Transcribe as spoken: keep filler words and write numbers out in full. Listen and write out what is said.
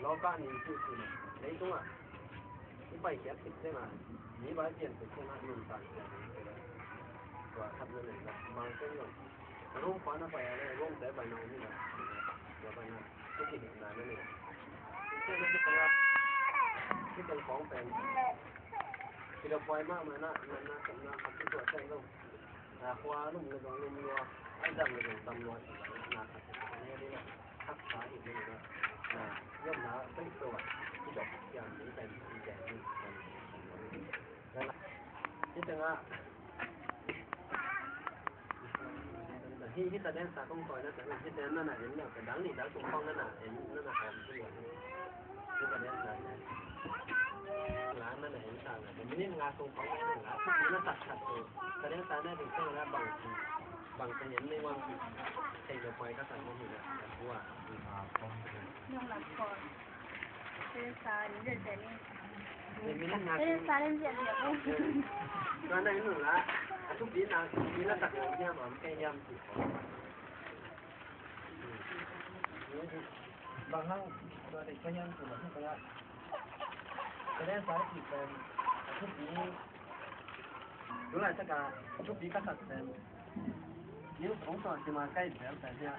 Lawka ni tu tu na. Leitungah i paikhiat khit ciangah, mi vai pian khit ciangah nuntak ciang. Tua khat na nei na, mang ciang lo. Rom khua na pai a le, Rom te pai na om hi na. Tua pai na, tu kihihna na nei. Tua na kita, kita khong pen. Kita poi mahmah na, na, na, na, khat tu tua ciang lo. Na khua lum le zong lum lua, a dam le zong dam lua, na khat tu tua ne di na. Haksa hi ni na, na, yom na, pen tua, hi dok, yam ni pen, hi pen, hi pen. Hi tengah, hi, hi taden sa kong koi na, hi taden na na en na, ka dang ni dang tung kong na na en, na na hom hi ya. Hi taden sa na. La na na en sa na, minit nga tung kong na na, na tak tak tu. Taden sa na tung kong na bang. Bang ka hian nei wang thei lo pai ka san mo hi na, ka bua. Nung lam ko. Te sa ni de te ni. Te mi na na. Te sa ni de te ni. Ka na nu la. A tu bi na, bi na tak lo hiam am ke hiam ti ko. Bang hang, tua te ka hiam tu la ka. Ka den sa ti ko. A tu bi. Tu la ta ka, a tu bi ka sa te. Nin kong tawh ci ma kai zel ta cia,